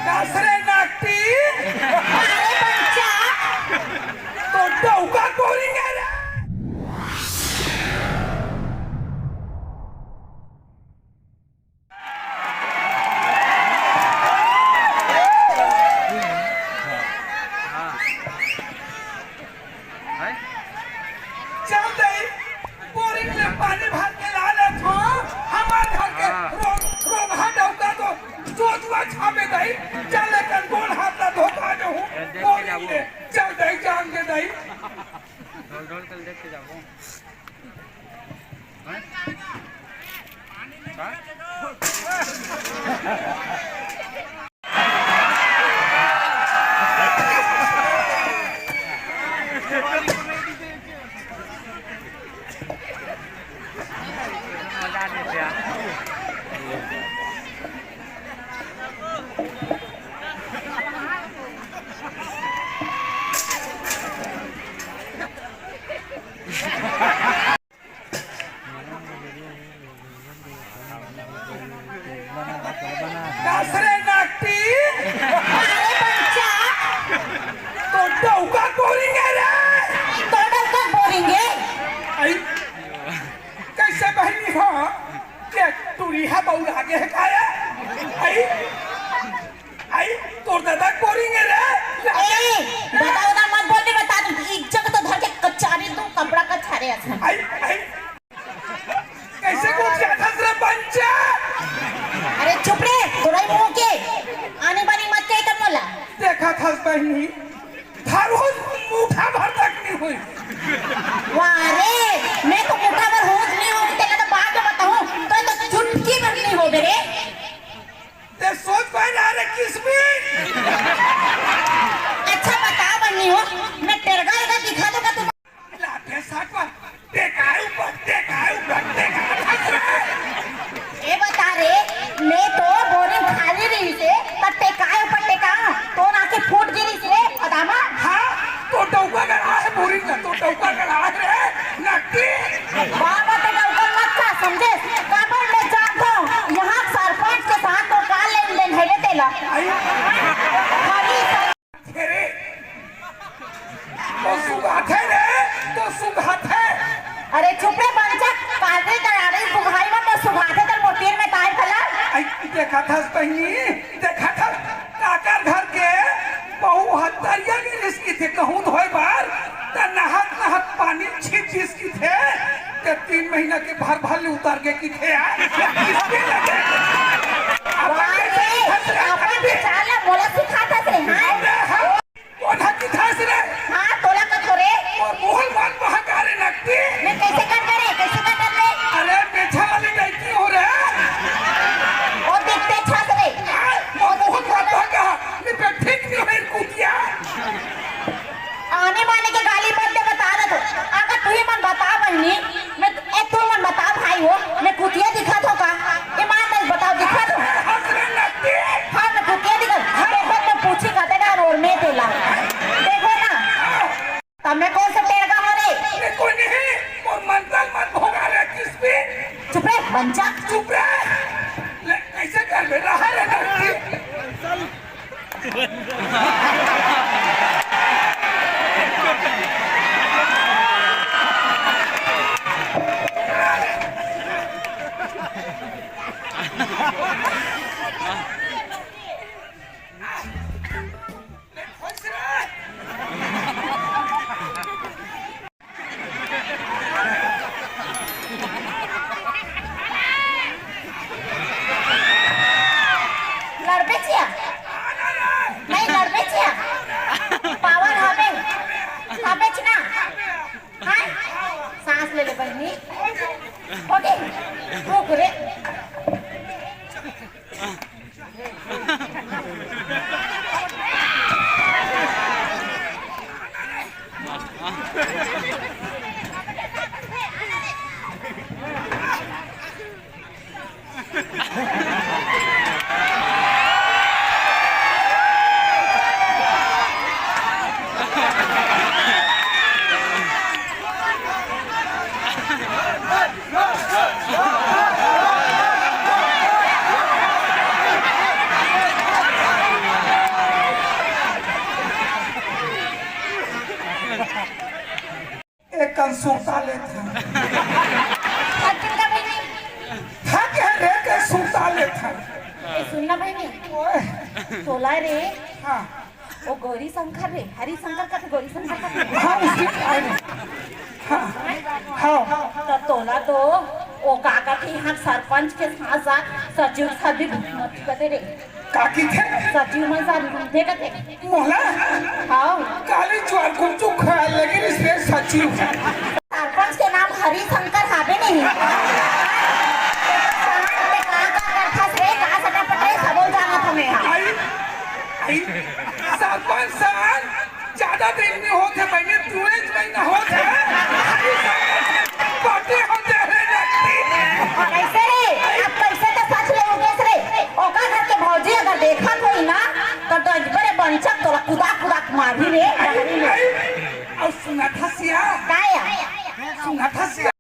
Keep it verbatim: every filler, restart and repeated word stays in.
कास रे नाटी। अरे बच्चा। तो डौका कोरी रे। चल दई, बोरिंग ले पानी भर के ला लेथो। हमार घर के हाँ। रोग, रोगहा डौका तो जोतवा छापे दई। चल लेकिन गोड़ हाथ ला धोखा जाहूँ। चल देख के बोरिंग जाबो। ले, चल दई, जान दे दई। ढोल ढोल के देख के जाबो। हैं? का? कास रे नाटी। अरे बच्चा। तो डौका कोरी रे। तो डौका कोरी रे। आई, कैसे बहिनी हो? के टुरी हा बौरा गे हे का रे? आई, आई, तोर दादा कोरी रे। ए, दादा उदा मत बोल, मैं बता दूं, एक जगह तो धर के कचारी दूं, कपड़ा कचारे असन। आई, आई। कैसे गोठियाथस रे बंचा? अरे चुप रे, तोरई मुंह के। आनी बानी मत कहे कर मोला। देखा थस बहिनी, थारो मुठा भर तक नहीं होई। वाह रे, मैं तो मुठा भर होत नहीं हूँ, तेला तो बाद में बताऊँ, तो, तो चुटकी भर नहीं हो बे रे। ते सोच पाए ना रे किसमिस। अच्छा बता बन्नी हो, मैं टेरगा एगा दिखा दूंगा तुम। लाठे साटवा, टेकाय ऊपर, टेकाय ऊपर, टेकाय ऊपर। ए बता रे, मैं तो बोरिंग खाली रहिसे, त टेकाय ऊपर टेका, तो ना के फूट गिरिस रे, अदामा। हाँ, तो डौका गड़ा है बोरिंग का, तो डौका गड़ा है रे, नकटी। बाबा ते डौका मत का समझे, काबर ले जात हो, यहाँ सरपंच के साथ तो का लेन देन है रे तेला। आई। खाली फेरे। तो सुगाथे रे, तो सुगाथे। अरे चुप रे बंचा, कादे दरारे सुघाई में तो सुगाथे तर मोतीर में तार फला। आई देखा थस बहिनी, देखा थस काकर घर के बहू हत्तरिया गिरिस किथे कहूँ धोए बार, त नहत नहत पानी छीट दिस किथे, ते तीन महीना के भर भर ले उतार के किथे यार। किसके लगे? अपन वाह रे, अपन विचार ला मोला सिखाथस रे, हाँ? अरे हाँ, कोन हा किथस रे? हाँ, तोला कथो रे। और मोहन मान महाकारे नकटी। मैं कैसे कर करे, कैसे कर करे? अरे, बेचा वाली लड़की हो रे। ओ दिखते छस रे। हाँ, और मोहन मान महाकारे। मैं ठीक नहीं है कुतिया। आने माने के गाली मत दे, बता दे तो। अगर तू ही मन बता बहिनी, मैं, ए, तू मन बता भाई हो, मैं कुतिया दिखा थो का? ईमान नहीं बताओ, दिखा थो। हंस रे नकटी। हाँ, सुता लेत हन। थक गे का बहिनी? थक गे रे के सुता लेत हन। ए, सुन ना बहिनी। ओए। तोला रे। हाँ। ओ गौरी शंकर रे, हरि शंकर कथे, गौरी शंकर कथे। हाँ, उसके, अरे, हाँ, हाँ। त तोला तो ओ का कथे, इहाँ सरपंच के साथ साथ सचिव के साथ भी घूमत कथे रे। का कथे? सचिव मन साथ घूमथे कथे। मोला? हाँ। काली ज्वार गुपचुप खाए लगे रिहिस रे सचिव। सरपंच के नाम हरिशंकर हावे नहीं। ते का का करथस रे, का सटापट रे, सबो जानत हमें हा। आई, आई, सरपंच साहब, ज्यादा दिन नहीं होत हे, महीने, दू एक महीना होत हे। हरिशंकर पार्टी होत हे रे, लगती। कैसे रे? अब कैसे तो सच ले उगेस रे? ओकर घर के भौजी अगर देखत होई ना, तो डंडा रे बंचक तोला कुदा कुदा के मारही रे। आई, आई, अउ सुनत हस या? का या? सुनत हस या?